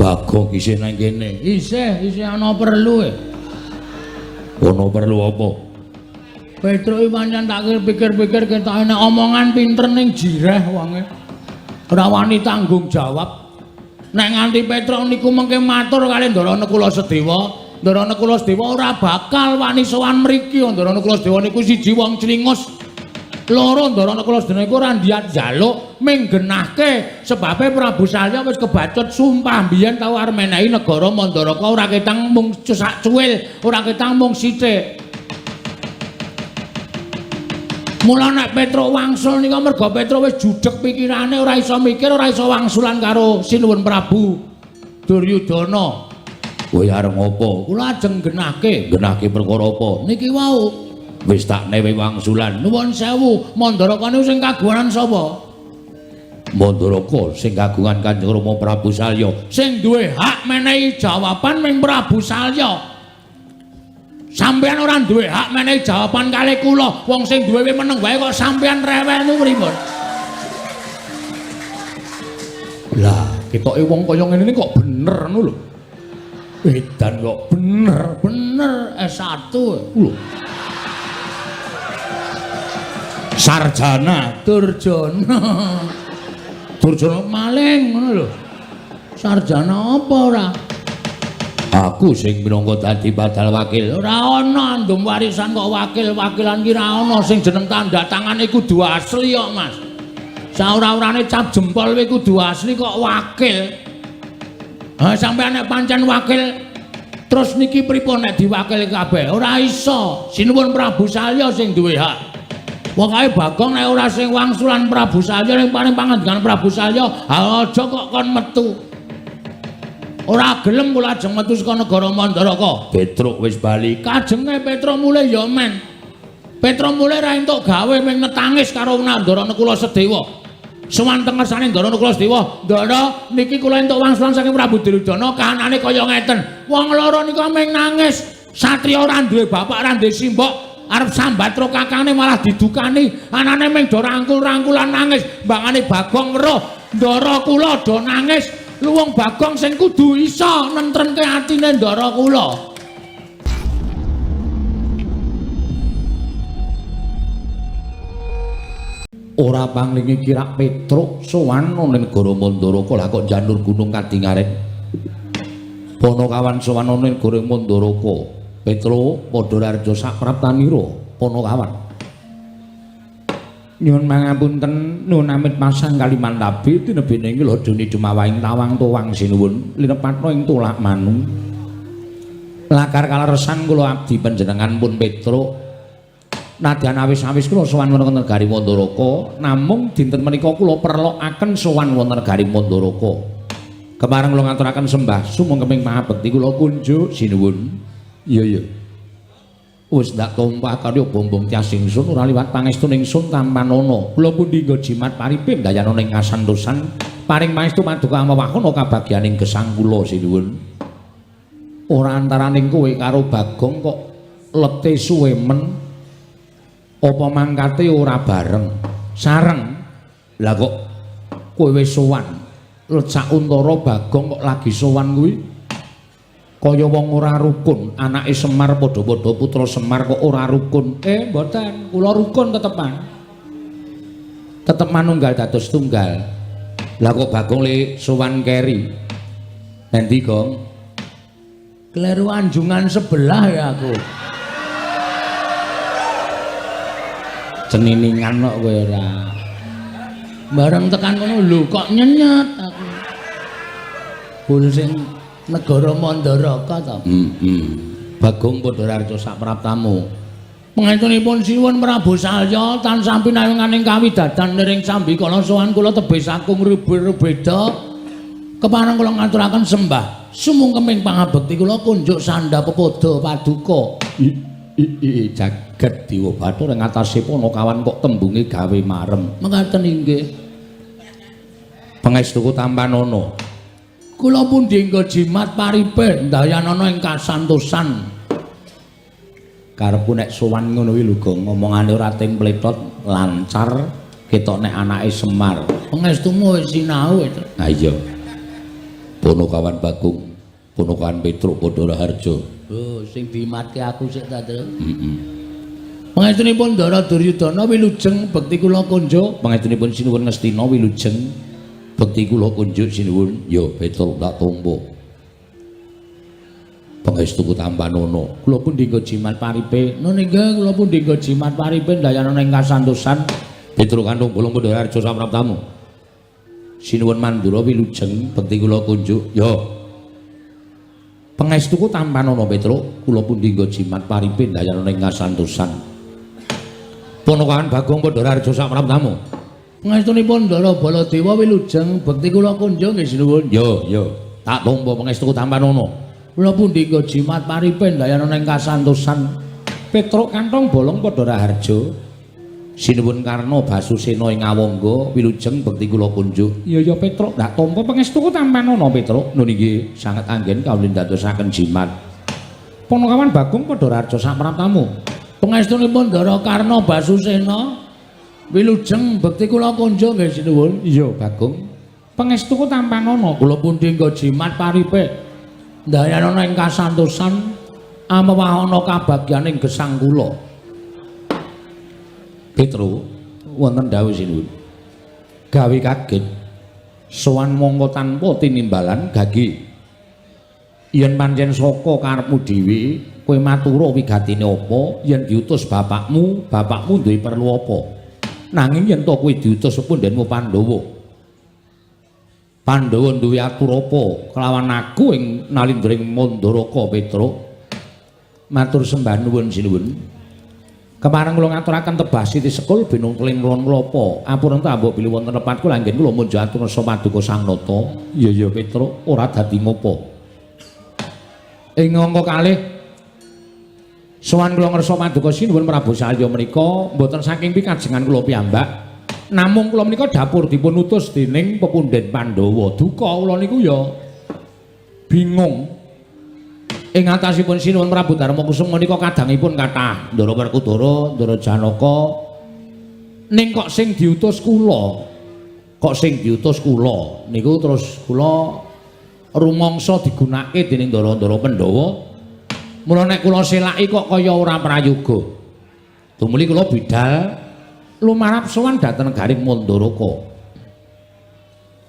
Bagong isih nang kene. Isih, isih ana perlu e. Ana perlu apa? Petruk iki pancen tak pikir-pikir ketoke nek omongan pinter ning jireh wonge. Ora wani tanggung jawab. Nek nganti Petruk niku mengke matur kali Ndara Nakula Sedewa, Ndara Nakula Sedewa ora bakal wani sowan mriki. Ndara Nakula Sedewa niku siji wong clingus. Loro Ndara Nakula Sedewa niku ora ndiyat njaluk ming genahke sebabe Prabu Salya wis kebacut sumpah biyen tau arep menehi negara Mandaraka ora ketang mung sak cuwil, ora ketang mung sithik. Mula nek Petruk wangsul nika merga Petruk wis judeg pikirane ora iso mikir, ora iso wangsulan karo Sinuwun Prabu Duryudana. Kowe arep ngopo? Kula ajeng genahke. Genahke perkara apa? Niki wau wis tak newe wangsulan. Nuwun sewu, Mandaraka niku sing kagungan sapa? Mandaraka sing kagungan Kanjeng Rama Prabu Salya. Sing duwe hak menehi jawaban ming Prabu Salya. Sampeyan ora duwe hak menehi jawaban kalih kula. Wong sing duwe meneng wae kok sampeyan rewel niku pripun? Lah, ketoke wong kaya ngene iki kok bener ngono lho. Edan kok bener, bener S1 lho. Sarjana Durjana. Durjana maling ngono lho. Sarjana apa ora? Aku sing minangka dadi badal wakil. Ora ana andum warisan kok wakil-wakilan ki ora ana sing jeneng tanda tangane kudu asli kok, Mas. Saora-orane cap jempol kuwi kudu asli kok wakil. Ha sampeyan nek pancen wakil terus niki pripun nek diwakili kabeh? Ora iso. Sinuwun Prabu Salya sing duwe hak. Pokoke Bagong nek ora sing wangsulan Prabu Salya ning paring pangandikan Prabu Salya, ha aja kok kon metu. Ora gelem kula ajeng metu saka negara Mandaraka. Petruk wis bali. Kajenge Petruk mulih ya men. Petruk mulih ra entuk gawe ming netangis karo Ndara Nakula Sedewa. Sowan teng ngersane Ndara Nakula Sedewa, "Ndara, niki kula entuk wangsulan saking Prabu Duryudana kahanane kaya ngeten." Wong loro nika ming nangis. Satriya ora duwe bapak, ora duwe simbok, arep sambat karo kakane malah didukani. Anane ming do rangkul-rangkulan nangis. Mbangane Bagong weruh, Ndara kula do nangis. Luwung Bagong sing kudu iso nentremke atine ndara kula. Ora panglingi kirak Petruk sowan ning negara Mandaraka lah kok janur gunung kadingaren. Panakawan sowan ning negara Mandaraka. Petruk padha raharja sapraptanira Panakawan. Nyuwun mangapunten nuwun amit pasang Kalimantabi tinebene ing lodone dumawahing tawang tuwang sinuwun linepatna ing tulak manu. Lakar kaleresan kula abdi panjenengan pun Petruk. Nadyan awis-awis kula sowan wonten negari Mandaraka, namung dinten menika kula perlokaken sowan wonten negari Mandaraka. Kepareng kula ngaturaken sembah sumangkeming pangabekti kula kunjuk sinuwun. Iya iya. Wis ndak tumpah karya bombong tias ingsun ora liwat pangestu ningsun tampanana. Kula pundi nggo jimat paripe ndayana ning kasantosan paring pangestu paduka amewahana kabagyaning gesang kula sinuwun. Ora antaraning kowe karo Bagong kok lete suwe men. Apa mangkate ora bareng? Sareng. Lah kok kowe wis sowan. Let sauntara Bagong kok lagi sowan kuwi kaya wong ora rukun, anake Semar padha-padha putra Semar kok ora rukun. Mboten, kula rukun tetepan. Tetep manunggal dados tunggal. Lah kok Bagong le sowan keri. Endi, Gong? Kleru anjungan sebelah ya aku. Ceniningan kok kowe ora. Bareng tekan kono lho kok nyenyet aku. Bul sing negara Mandaraka to. Bagong padha raharja sapraptamu. Pangestunipun Sinuwun Prabu Salya tansah pinayunganing kawidadan niring sambikala sowan kula tebih saking rubeda. Kepareng kula ngaturaken sembah sumungkeming pangabekti kula kunjuk sandha pepoda paduka. I jagat dewa bathara ing atase Panakawan kok tembunge gawe marem. Mekaten inggih. Pangestuku tampanana. Kula pundi nggo jimat paripe ndayanana ing kasantosan. Karepku nek sowan ngono kuwi lho Gong, ngomongane ora templetot, lancar, ketok nek anake Semar. Pangestumu wis sinau itu. Ha iya. Ponokawan Bagong, Ponokawan Petruk Padha Raharja. Oh, sing dimatke aku sik ta, Tru. Heeh. Pangestunipun Ndara Duryudana wilujeng bekti kula kunjuk. Pangestunipun Sinuwun Ngastina wilujeng bekti kula kunjuk sinuwun. Ya Petruk tak tampa. Pangestuku tampanana. Kula pun dinggo jimat paripe. Nun inggih kula pun dinggo jimat paripe ndayana ing kasantosan. Petruk Kanthong Bolong Padha Raharja samraptamu. Sinuwun Mandura wilujeng bekti kula kunjuk. Ya. Pangestuku tampanana Petruk, kula pun dinggo jimat paripe ndayana ing kasantosan. Ponokawan Bagong Padha Raharja samraptamu. Pangestunipun Ndara Baladewa wilujeng bekti kula kunjuk nggih sinuwun. Ya, ya. Tak tampa pangestuku tampanana. Kula pun dinggo jimat paripe ndayana ing kasantosan. Petruk Kanthong Bolong Padha Raharja. Sinuwun Karna Basusena ing Awangga wilujeng bekti kula kunjuk. Ya ya Petruk, ndak tampa pangestuku tampanana Petruk. Nun inggih sanget anggen kawula ndadosaken jimat. Ponokawan Bagong Padha Raharja samraptamu. Pangestunipun Ndara Karna Basusena wilujeng bekti kula kunjuk nggih sinuwun. Iya Bagong. Pangestuku tampanana. Kula pun dinggo jimat paripe ndayana ing kasantosan amewahana kabagyaning gesang kula. Petruk wonten dawuh sinuwun. Gawe kaget sowan mongko tanpa tinimbalan gagi. Yen pancen saka karepmu dhewe kowe matura wigatine apa, yen diutus bapakmu, bapakmu duwe perlu apa. Nanging yen to kowe diutus pundhenmu Pandhawa. Pandhawa duwe atur apa kelawan aku ing nalindring Mandaraka Petruk. Matur sembah nuwun sinuwun. Kepareng kula ngaturaken tebah siti sekul binung tlenglon klapa. Ampun ta mbok bilih wonten lepat kula anggen kula munjuk atur nasa paduka Sang Nata. Iya iya Petruk, ora dadi ngopo. Ing angka kalih sowan kula ngersa paduka sinuwun Prabu Salya menika mboten saking pikajengan kula piyambak. Namung kula menika dapur dipun utus dening pepundhen Pandhawa. Duka kula niku ya bingung. Ing atasipun Sinuwun Prabu Darma Kusuma menika kadangipun kathah Ndara Werkudara, Ndara Janaka. Ning kok sing diutus kula, kok sing diutus kula niku terus kula rumangsa digunakake dening ndara-ndara Pandhawa. Mula nek kula selaki kok kaya ora prayoga. Tumuli kula bidal lumarap sowan dhateng garing Mandaraka.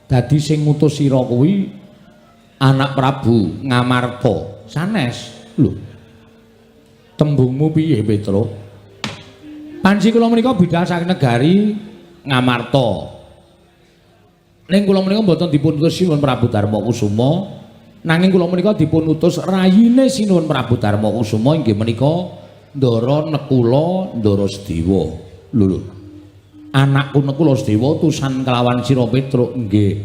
Dadi sing ngutus sira kuwi anak Prabu Ngamarta. Sanes. Lho. Tembungmu piye, Petruk? Panci kula menika bidal saking negari Ngamarta. Ning kula menika mboten dipun utus Sinuwun Prabu Darma Kusuma, nanging kula menika dipun utus rayine Sinuwun Prabu Darma Kusuma inggih menika Ndara Nekula Ndara Sedewa. Lho lho. Anakku Nekula Sedewa utusan kelawan sira Petruk nggih.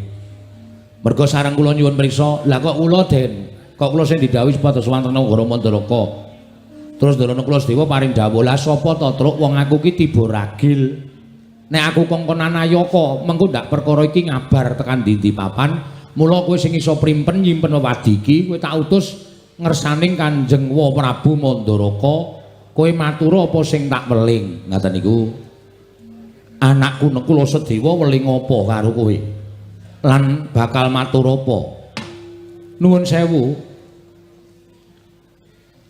Merga sareng kula nyuwun priksa, lah kok kula den, kok kula sing didhawuhi supados wonten negara Mandaraka. Terus Ndara Nekula Sedewa paring dawuh, lah sapa to Truk wong aku ki tiba ragil. Nek aku kongkonan Ayaka, mengko ndak perkara iki ngabar tekan ndi-ndi papan. Mula kowe sing iso primpen nyimpen wewadi iki, kowe tak utus ngersaning Kanjeng Wa Prabu Mandaraka. Kowe matur apa sing tak weling. Ngaten niku. Anakku Nekula Sedewa weling apa karo kowe? Lan bakal matur apa? Nuwun sewu.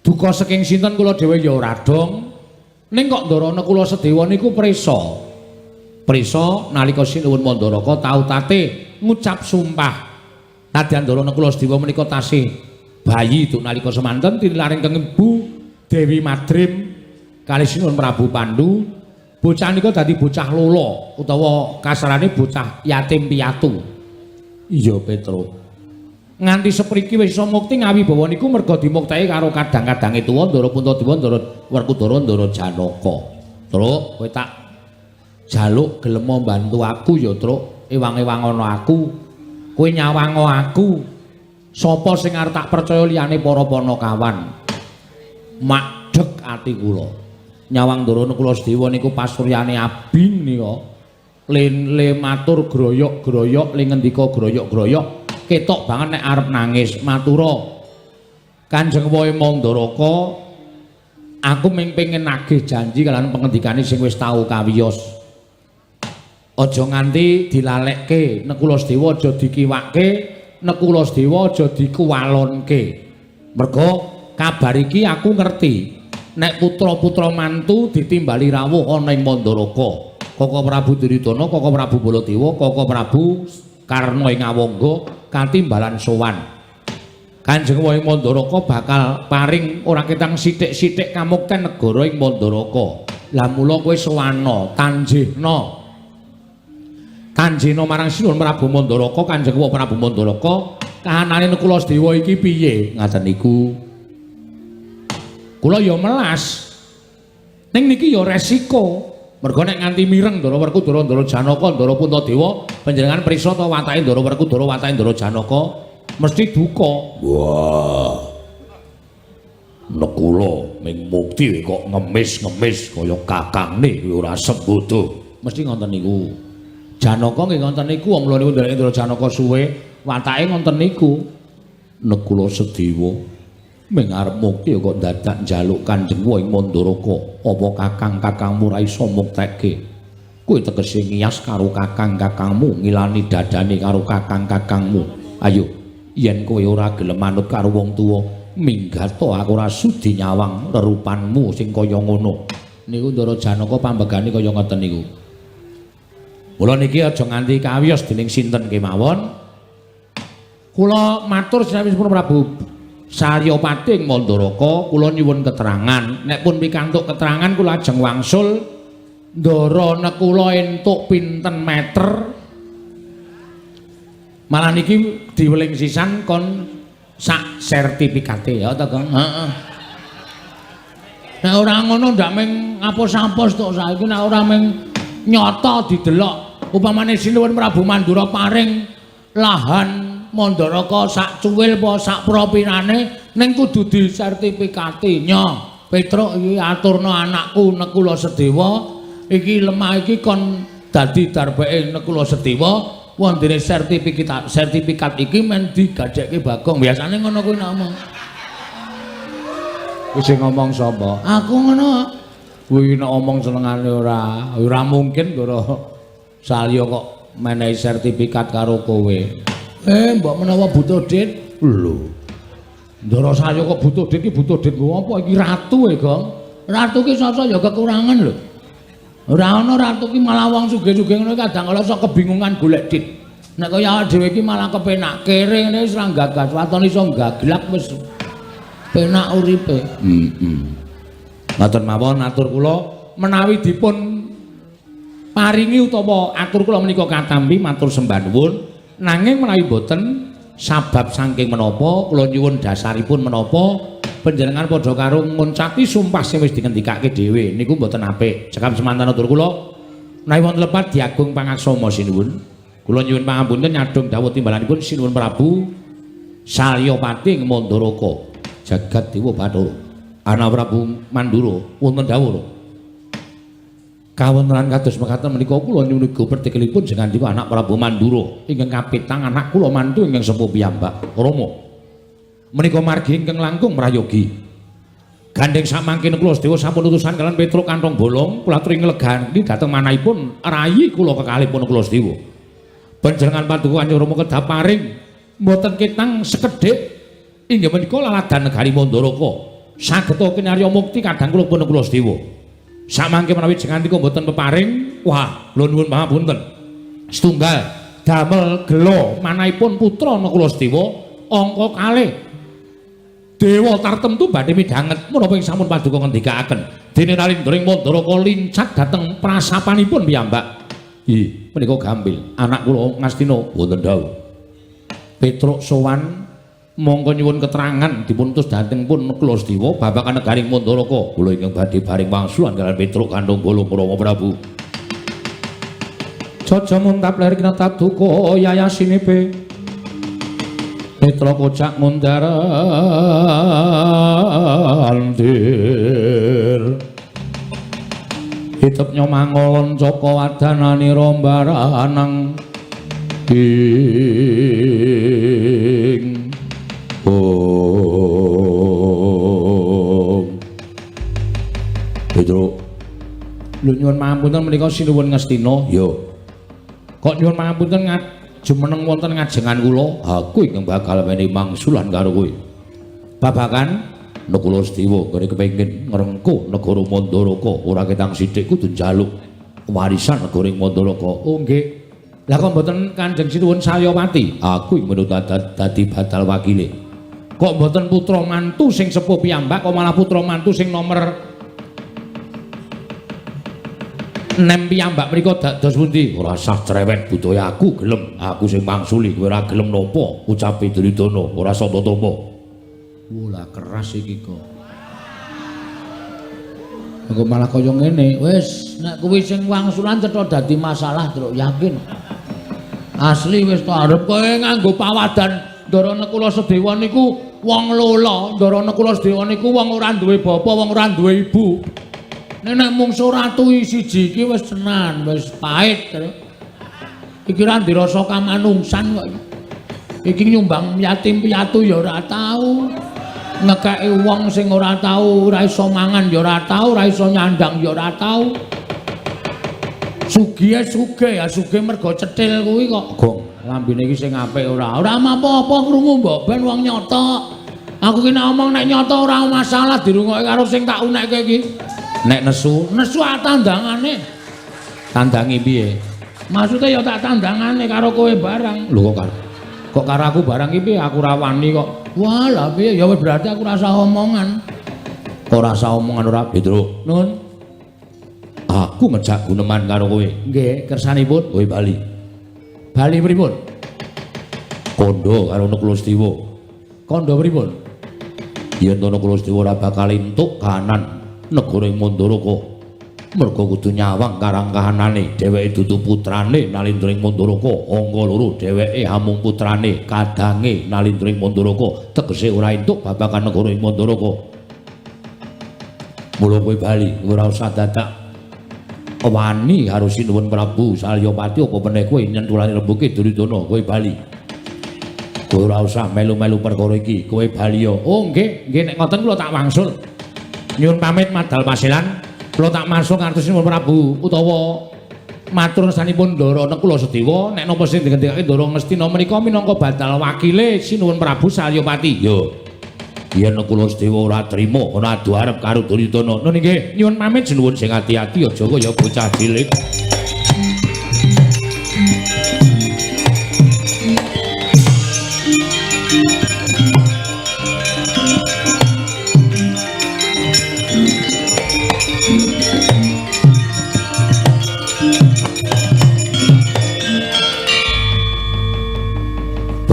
Duka saking sinten kula dhewe ya ora dong. Ning kok Ndara Nekula Sedewa niku prisa. Prisa nalika Sinuwun Mandaraka tau tate ngucap sumpah. Nadyan Ndara Nekula Sedewa menika tasih bayi duk nalika semanten tinilaring keng Ibu Dewi Madrim kalih Sinuwun Prabu Pandu. Bocah nika dadi bocah lolo utawa kasarane bocah yatim piatu. Iya Petruk. Nganti sepriki wis iso mukti ngawibawa niku merga dimukteki karo kadang-kadange tuwa Ndara Puntadewa, Ndara Werkudara, Ndara Janaka. Truk, kowe tak jaluk gelem mbantu aku ya, Truk. Ewang-ewang ana aku. Kowe nyawango aku. Sapa sing arep tak percaya liyane para panakawan? Makdeg ati kula. Nyawang Ndara Nekula Sedewa niku pasuryane abing nika. Le matur groyok-groyok, le ngendika groyok-groyok, ketok banget nek arep nangis. Matura Kanjeng Wae Mandaraka, aku ming pengin nagih janji kalawan pengendikane sing wis tau kawiyos. Aja nganti dilalekke Nekula Sedewa, aja dikiwake Nekula Sedewa aja dikuwalonke. Merga kabar iki aku ngerti. Nek putra-putra mantu ditimbali rawuh ana ing Mandaraka. Koko Prabu Duryudana, Koko Prabu Baladewa, Koko Prabu Karna ing Awangga katimbalan sowan. Kanjeng Wong ing Mandaraka bakal paring ora ketang sithik-sithik kamukten negara ing Mandaraka. Lah mula kowe sowana, tanjihna. Tanjihna marang Sinuwun Prabu Mandaraka, Kanjeng Wong Prabu Mandaraka, kahanane Nekula Sedewa iki piye? Ngaten niku. Kula ya melas. Ning niki ya resiko. Merga nek nganti mireng Ndara Werkudara, Ndara Janaka, Ndara Puntadewa, panjenengan prisa ta watake Ndara Werkudara, watake Ndara Janaka mesti duka. Wah. Nekula ming mukti kok ngemis-ngemis kaya kakangne kuwi ora sembodo. Mesti ngoten niku. Janaka nggih ngoten niku, wong kula niku ndereke Ndara Janaka suwe, watake ngoten niku. Nekula Sedewa ming arep mukti kok dadak njaluk Kanjeng ing Mandaraka. Apa kakang-kakangmu ra iso muktekke? Kuwi tegese ngiyas karo kakang-kakangmu, ngilani dadane karo kakang-kakangmu. Ayo, yen kowe ora gelem manut karo wong tuwa, minggat aku ora sudi nyawang rerupanmu sing kaya ngono. Niku Ndara Janaka pambegane kaya ngoten niku. Mula niki aja nganti kawiyos dening sinten kemawon. Kula matur sinawis Prabu Saryapati ing Mandaraka, kula nyuwun keterangan. Nek pun pikantuk keterangan kula ajeng wangsul Ndara Nekula entuk pinten meter. Malah niki diweling sisan kon sak sertifikate ya ta, Kang? Heeh. Nek ora ngono ndak ming apos-apos tok saiki, nek ora ming nyata didelok. Upamane Sinuwun Prabu Mandura paring lahan Mandaraka sak cuwil apa sak propinane ning kudu disertifikati. Nyo, Petruk iki aturna anakku Nekula Sedewa, iki lemah iki kon dadi darbeke Nekula Sedewa, wondene sertifikat sertifikat iki men digadekke Bagong. Biasane ngono kuwi nek omong. Wis sing ngomong sapa? Aku ngono. Kuwi nek omong senengane ora, ora mungkin Ndara Salya kok menehi sertifikat karo kowe. Mbok menawa butuh dit. Lho. Ndara Salya kok butuh dit iki butuh dit nggo apa? Iki ratu e, Gong. Ratu ki sasa ya kekurangan lho. Ora ana ratu ki malah wong sugih-sugih ngono kadang kala sok kebingungan golek dit. Nek kaya awake dhewe iki malah kepenak kere ngene wis ra gagas waton iso gaglak wis penak uripe. Heeh. Ngoten mawon atur kula menawi dipun paringi utawa atur kula menika katampi matur sembah nuwun. Nanging menawi boten sabab saking menapa kula nyuwun dasaripun menapa panjenengan padha karo nguncati sumpah sing wis dingendikake dhewe niku mboten apik. Cekap semanten atur kula menawi wonten lepat diagung pangaksama sinuwun. Kula nyuwun pangapunten nyadhong dawuh timbalanipun Sinuwun Prabu Salyapati ing Mandaraka. Jagat Dewa Bathara. Ana Prabu Mandura wonten dawuh. Kawontenan kados mekaten menika kula nyuwun uga pertikelipun jengandika anak Prabu Mandura ingkang kapitang anak kula mantu ingkang sepuh piyambak Rama. Menika margi ingkang langkung prayogi. Gandheng samangkene kula sedaya sampun utusan kalian Petruk kantong bolong kula aturi nglegani dhateng manahipun rayi kula kekalihipun kula sedaya. Panjenengan paduka Kanjeng Rama kedah paring mboten ketang sekedhik inggih menika laladan negari Mandaraka. Sageta kinarya mukti kadang kula pun kula sedaya. Samangke menawi jengandika mboten peparing, wah, kula nuwun pangapunten. Setunggal damel gela manahipun putra Nakula Sedewa angka kalih. Dewa tartemtu badhe midhanget menapa ing sampun paduka ngendikaaken. Dene Nalindra ing Mandaraka lincak dhateng prasapanipun piyambak. Ih, menika gampil. Anak kula Ngastina wonten dawuh. Petruk sowan mongko nyuwun keterangan dipun utus dhateng pun Nakula Sedewa babagan negaring Mandaraka. Kula ingkang badhe baring wangsulan kaliyan Petruk kantong bolong Rama Prabu. Jaja muntap ler kinatap duka yayasinipe. Petruk kocak mundar andir. Hitep nyomangolon caka wadanani rombaranang ing Om. Petruk. Lho nyuwun pangapunten menika Sinuwun Ngastina. Ya. Kok nyuwun pangapunten Jumeneng wonten ngajengan kula, aku ingkang bakal menehi mangsulan karo kowe. Babagan Nakula Sedewa nggone kepengin ngrengkuh negara Mandaraka, ora ketang sithik kudu njaluk warisan negara ing Mandaraka. Oh nggih. Lah kok mboten Kanjeng Sinuwun Salyapati? Aku ing menut dadi badal wakile. Kok mboten putra mantu sing sepuh piyambak, kok malah putra mantu sing nomer 6 piyambak mriku dados pundi? Ora sah cerewet budaya, aku gelem, aku sing mangsuli, kowe ora gelem napa? Ucape Duryudana, ora santa tampa. Wah, keras iki kok. Kok malah kaya ngene. Wis, nek kuwi sing wangsulan cetha dadi masalah, Truk, yakin. Asli wis to arep kowe nganggo pawadan Ndara Nakula Sedewa niku wong lola, Ndara Nakula Sedewa niku wong ora duwe bapa, wong ora duwe ibu. Nek mungsu ratu siji iki wis tenan, wis pahit. Iki ora dirasa kamanungsan kok. Iki nyumbang yatim piatu ya ora tau. Ngekeki wong sing ora tau, ora iso mangan ya ora tau, ora iso nyandang ya ora tau. Sugihe sugih ya sugih mergo cethil kuwi kok. Gong, lambene iki sing apik ora. Ora apa-apa krungu mbok ben wong nyata. Aku ki nek omong nek nyata ora masalah dirungokke karo sing tak unekke iki. Nek nesu, nesu tandangane. Tandangi piye? Maksude ya tak tandangane karo kowe barang. Lho kok karo aku barang iki piye? Aku ora wani kok. Wah, lah piye? Ya wis berarti aku rasa omongan. Kok rasa omongan ora, Petruk? Nun. Aku ngejak guneman karo kowe. Nggih, kersanipun. Kowe bali. Bali pripun? Kandha karo Nakula Sedewa. Kandha pripun? Yen to Nakula Sedewa ora bakal entuk kahanan negara ing Mandaraka. Merga kudu nyawang karang kahanane, dheweke dudu putrane Nalindra ing Mandaraka, angka loro dheweke amung putrane kadange Nalindra ing Mandaraka, tegese ora entuk babagan negara ing Mandaraka. Mula kowe bali, ora usah dadak wani karo Sinuwun Prabu Salyapati apa meneh kowe nyentulane rembuke Duryudana, kowe bali. Kowe ora usah melu-melu perkara iki, kowe bali ya. Oh nggih, nggih nek ngoten kula tak wangsul. Nyuwun pamit madal pasilan. Kula tak masuk ngantos Sinuwun Prabu utawa matur sanipun Ndara Nakula Sedewa nek napa sing digendikake Ndara Ngastina menika minangka badal wakile Sinuwun Prabu Salyapati. Yo. Yen Nakula Sedewa ora trima ana adu arep karo Duryudana. Nun nggih, nyuwun pamit sinuwun sing ati-ati aja kaya bocah cilik.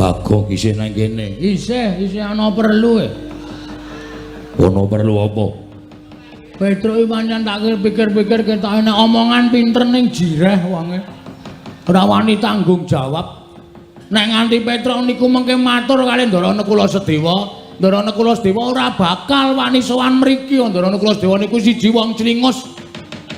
Bagong isih nang kene. Isih, isih ana perlu e. Ana perlu apa? Petruk iki pancen tak pikir-pikir ketoke nek omongan pinter ning jireh wonge. Ora wani tanggung jawab. Nek nganti Petruk niku mengke matur kali Ndara Nakula Sedewa, Ndara Nakula Sedewa ora bakal wani sowan mriki. Ndara Nakula Sedewa niku siji wong clingus.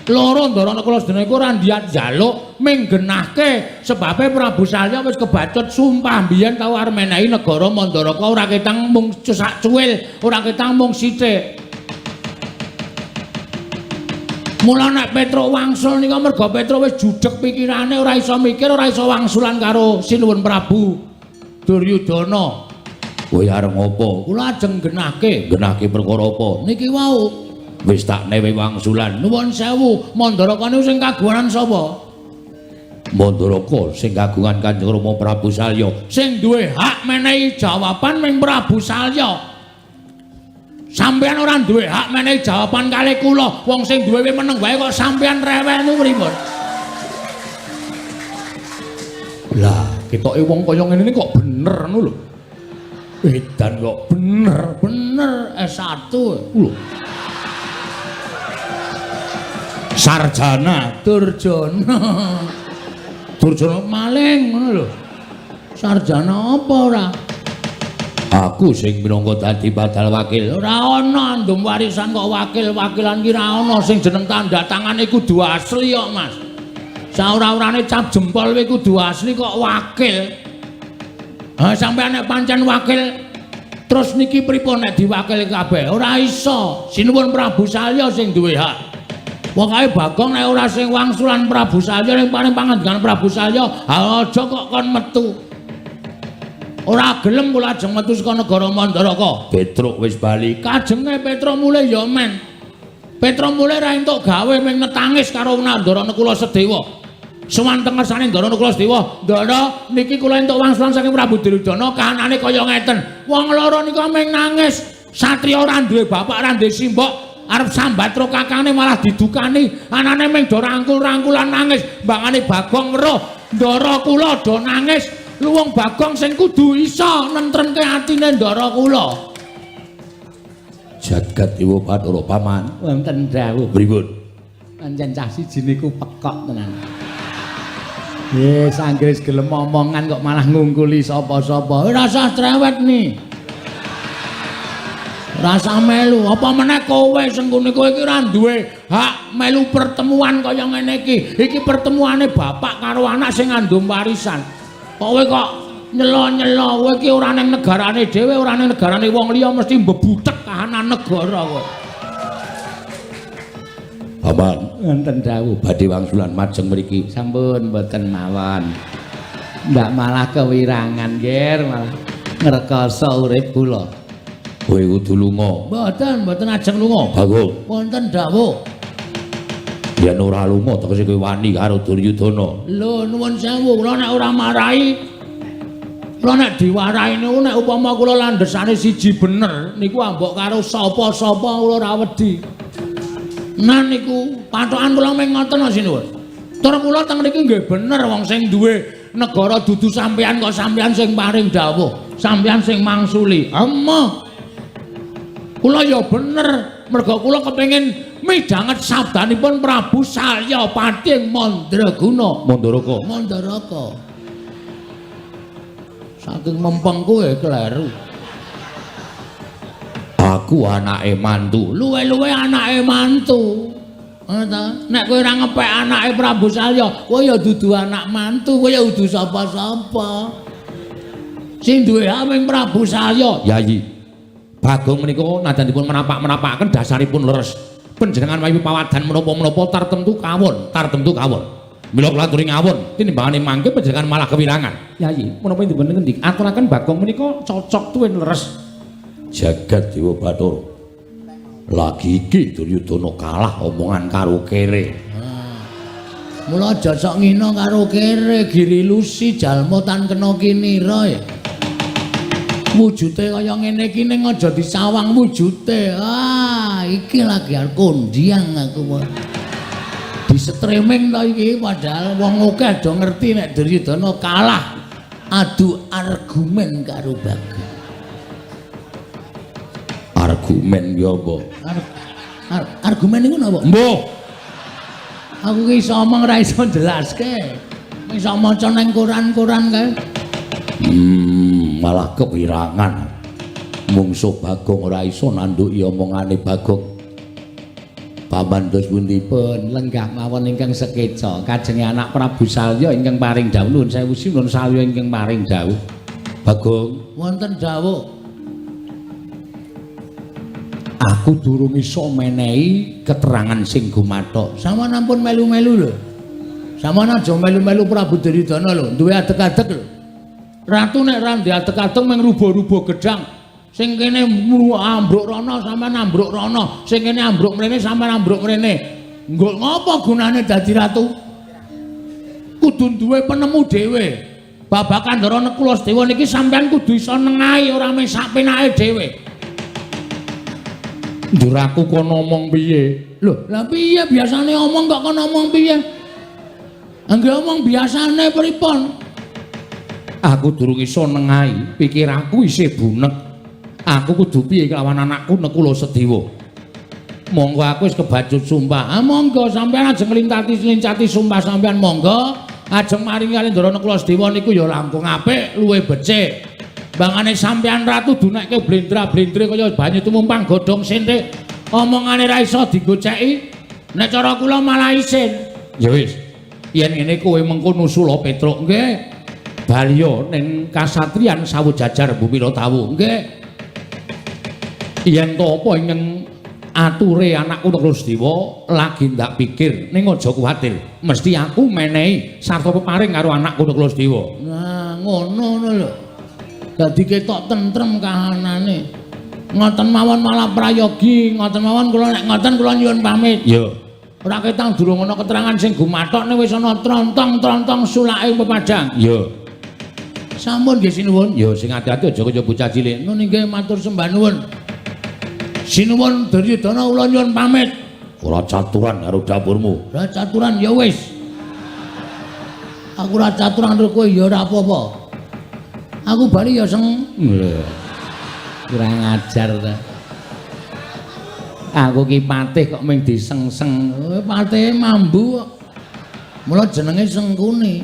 Loro Ndara Nakula Sedewa niku ora ndiyat njaluk ming genahke sebabe Prabu Salya wis kebacut sumpah mbiyen tau arep menehi negara Mandaraka ora ketang mung sak cuwil, ora ketang mung sithik. Mula nek Petruk wangsul nika merga Petruk wis judeg pikirane ora iso mikir, ora iso wangsulan karo Sinuwun Prabu Duryudana. Kowe arep ngopo? Kula ajeng genahke. Genahke perkara apa? Niki wau. Wis tak newe wangsulan. Nuwun sewu, Mandaraka niku sing kagungan sapa? Mandaraka sing kagungan Kanjeng Rama Prabu Salya. Sing duwe hak menehi jawaban ming Prabu Salya. Sampeyan ora duwe hak menehi jawaban kalih kula. Wong sing duwe meneng wae kok sampeyan rewel niku pripun? Lah, ketoke wong kaya ngene iki kok bener ngono lho. Edan kok bener, bener S1 lho. Sarjana Durjana. Durjana maling ngono lho. Sarjana apa ora? Aku sing minangka dadi badal wakil. Ora ana andum warisan kok wakil-wakilan ki ora ana sing jeneng tanda tangane kudu asli kok, Mas. Saora-orane cap jempol kuwi kudu asli kok wakil. Ha sampeyan nek pancen wakil terus niki pripun nek diwakili kabeh? Ora iso. Sinuwun Prabu Salya sing duwe hak. Pokoke Bagong nek ora sing wangsulan Prabu Salya ning paring pangandikan Prabu Salya, ha aja kok kon metu. Ora gelem kula ajeng metu saka negara Mandaraka. Petruk wis bali. Kajenge Petruk mulih ya men. Petruk mulih ra entuk gawe ming netangis karo Ndara Nakula Sedewa. Sowan teng ngersane Ndara Nakula Sedewa, "Ndara, niki kula entuk wangsulan saking Prabu Duryudana kahanane kaya ngeten." Wong loro nika ming nangis. Satriya ora duwe bapak, ora duwe simbok, arep sambat karo kakane malah didukani. Anane ming do rangkul-rangkulan nangis. Mbangane Bagong weruh, Ndara kula do nangis. Luwung Bagong sing kudu iso nentremke atine ndara kula. Jagat Dewa Bathara Paman. Wonten dawuh. Pripun? Pancen cah siji niku pekok tenan. Yes, anggere gelem omongan kok malah ngungkuli sapa-sapa. Ora usah trewet nih. Rasa melu, apa meneh kowe sengkune kowe iki ora duwe hak melu pertemuan kaya ngene iki. Iki pertemuane bapak karo anak sing ngandung warisan. Kowe kok nyelo-nyelo, kowe iki ora ning negarane dhewe, ora ning negarane wong liya mesti mbebutek kahanan negara kowe. Paman, Wonten dawuh. Badhe wangsulan majeng mriki. Sampun mboten mawon. Ndak malah kewirangan, Ger, malah ngrekoso urip kula. Kowe kudu lunga. Mboten, mboten ajeng lunga. Bagong, Wonten dawuh. Yen ora lunga tegese kowe wani karo Duryudana. Lho nuwun sewu, kula nek ora marahi, kula nek diwarahi niku nek upama kula landhesane siji bener niku ambok karo sapa-sapa kula ora wedi. Nah niku patokan kula mung ngoten sinuwun. Tur kula teng mriki nggih bener wong sing duwe negara dudu sampeyan kok sampeyan sing paring dawuh, sampeyan sing mangsuli. Emoh. Kula ya bener merga kula kepengin midhanget sabdanipun Prabu Salyapati ing Mandraguna. Mandaraka. Mandaraka. Saking mempeng kowe kleru. Aku anake mantu. Luwe-luwe anake mantu. Ngono ta? Nek kowe ora ngepek anake Prabu Salya, kowe ya dudu anak mantu, kowe ya dudu sapa-sapa. Sing duwe hak ming Prabu Salya. Yayi. Bagong menika najan dipun menapak-menapakaken dasaripun leres. Panjenengan mawi pawadan menapa-menapa tartemtu kawon, tartemtu kawon. Mila kula aturi ngawon, tinimbangane mangke panjenengan malah kewirangan. Yayi, menapa dipun ngendik aturaken Bagong menika cocok tuwin leres. Jagat Dewa Bathara. Lagi iki Duryudana kalah omongan karo kere. Mula aja sok ngina karo kere, giri lusi jalma tan kena kinira ya. Wujute kaya ngene iki ning aja disawang wujute. Ah, iki lagi arep kondiang aku. Di streaming to iki padahal wong akeh do ngerti nek Duryudana kalah adu argumen karo Bagong. Argumen ya apa? Argumen niku napa? Mbuh. Aku ki iso omong ora iso jelaske. Iso maca nang koran-koran kae. Malah kewirangan. Mungsuh Bagong ora iso nandhuki omongane Bagong. Paman dos pundi? Pun lenggah mawon ingkang sekeca kajenge anak Prabu Salya ingkang paring dawuh. Nuwun sewu sinuwun Salya ingkang paring dawuh. Bagong, Wonten dawuh. Aku durung iso menehi keterangan sing gumathok. Sampeyan ampun melu-melu lho. Sampeyan aja melu-melu Prabu Duryudana lho, duwe adeg-adeg lho. Ratu nek ra ndek adeg-adeg mung rubuh-rubuh gedang. Sing kene ambruk rono sampeyan ambruk rono, sing kene ambruk mrene sampeyan ambruk mrene. Nggo ngopo gunane dadi ratu? Kudu duwe penemu dhewe. Babagan Ndara Nakula Sedewa niki sampeyan kudu iso nengahi ora mung sak penake dhewe. Ndur aku kono omong piye? Lho, lah piye biasane omong kok kono omong piye? Angge omong biasane pripun? Aku durung iso nengahi, pikiranku isih bunek. Aku kudu piye kelawan anakku Nakula Sedewa? Monggo aku wis kebacut sumpah. Ah monggo sampeyan ajeng nglintati-lincati sumpah sampeyan monggo. Ajeng maringi kali Ndara Nakula Sedewa niku ya langkung apik, luwih becik. Bangane sampeyan ratu dunekke blendra-blendre kaya banyu tumumpang godhong senthik. Omongane ra iso digoceki. Nek cara kula malah isin. Ya wis. Yen ngene kowe mengko nusula Petruk. Nggih. Baliya ning kasatriyan Sawujajar Bumi Ratawu. Nggih. Yen to apa ingkang Ature anakku Neklasdewa lagi ndak pikir, ning aja kuwatir. Mesti aku menehi sarta peparing karo anakku Neklasdewa. Nah, ngono ngono lho. Dadi ketok tentrem kahanane. Ngoten mawon malah prayogi, ngoten mawon kula nek ngoten kula nyuwun pamit. Iya. Ora ketang durung ana keterangan sing gumathok nek wis ana trontong-trontong sulake pepadang. Iya. Sampun nggih sinuwun. Ya sing ati-ati aja kaya bocah cilik. Nun inggih matur sembah nuwun. Sinuwun Duryudana kula nyuwun pamit. Ora caturan karo dapurmu. Ora caturan ya wis. Aku ora caturan karo kowe ya ora apa-apa. Aku bali ya seng. Lho. Kurang ajar ta. Aku ki patih kok mung disengseng. Patihe mambu kok. Mula jenenge Sengkuni.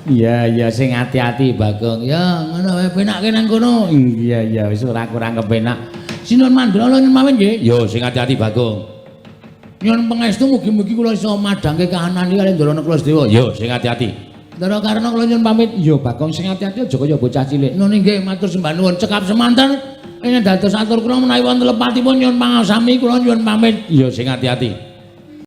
Iya iya sing ati-ati Bagong. Ya ngono wae penakke nang kono. Iya iya wis ora kurang kepenak. Sinuwun Mandra nyuwun mawon nggih. Yo sing ati-ati Bagong. Nyuwun pangestu mugi-mugi kula iso madhangke kahanan iki kaliyan Ndara Neklasdewa. Yo sing ati-ati. Ndara Karna kula nyuwun pamit. Yo Bagong sing ati-ati aja kaya bocah cilik. Nun inggih matur sembah nuwun cekap semanten. Ing dados atur kula menawi wonten lepatipun nyuwun pangasami kula nyuwun pamit. Yo sing ati-ati.